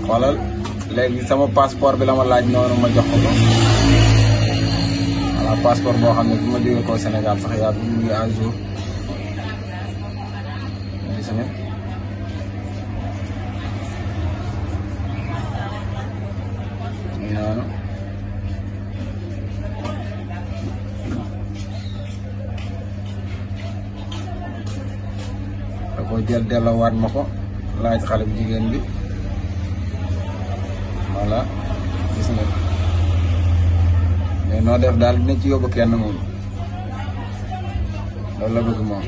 xoolal léegi sama passeport bi la ma laaj noonu ma jox ko ko voilà passeport boo xam ne bi ma jógee ko Sénégal sax yaa mu ngi à jour gis nga noonu da ko jël delloowaat ma ko laaj xale bu jigéen bi voilà gis nga mais noo def daal dina ci yóbbu kenn moom loolu la bëgg moom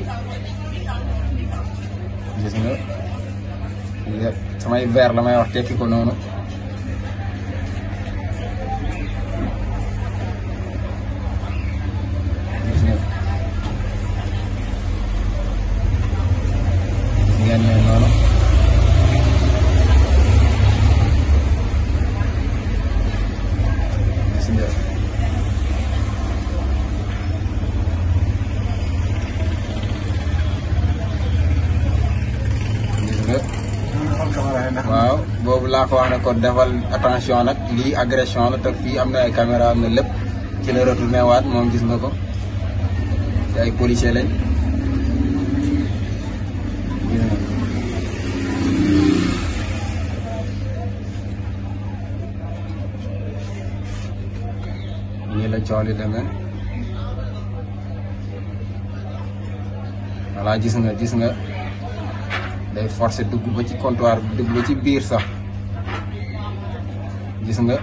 gis nga samay verre la may wax tekki ko noonu gis nga ngeen ne noonu gis nga waaw boobu laa ko wax ne ko defal attention nag lii agression la te fii am na ay caméra am na lépp ci la retourné waat moom gis nga ko te ay policier lañ nii la coow li demee voilà gis nga day forcer dugg ba ci comptoir bi dugg ba ci biir sax gis nga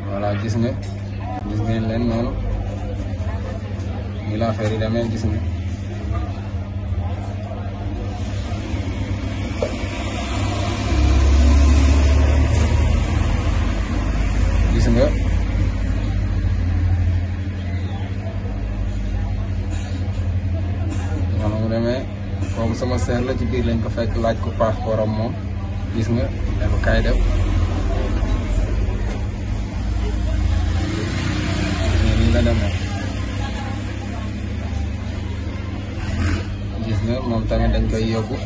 voilà gis ngeen leen noonu ni la affaire yi demee gis nga noonu mu demee kooku sama sœur la ci biir lañ ko fekk laaj ko passeport am moom gis nga ne ko kaay dem nii la demee gis nga moom tamit dañ koy yóbbu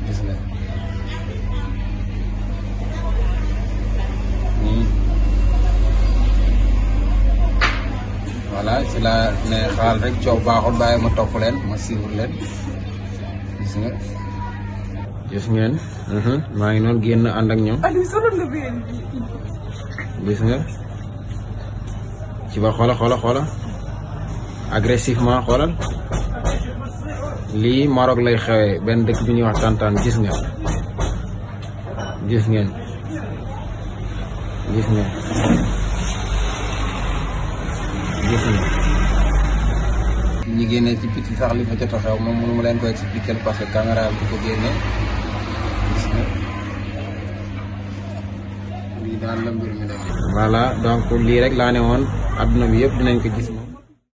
gis nga nii voilà ci la ne xaal rek coow baaxul bàyyi ma topp leen ma suivre leen gis nga gis ngeen maa ngi noonu génn ànd ak ñoom gis nga ci ba xoola agressivement xoolal lii Maroc lay xewee benn dëkk bi ñuy wax Tantaan gis ngeen ñi génnee ci biti sax li fa jot a xew moom mënu ma leen ko expliquer parce que caméra bi ko génnee gis nga lii daal la mbir mi def voilà donc lii rek laa ne woon adduna bi yëpp dinañ ko gis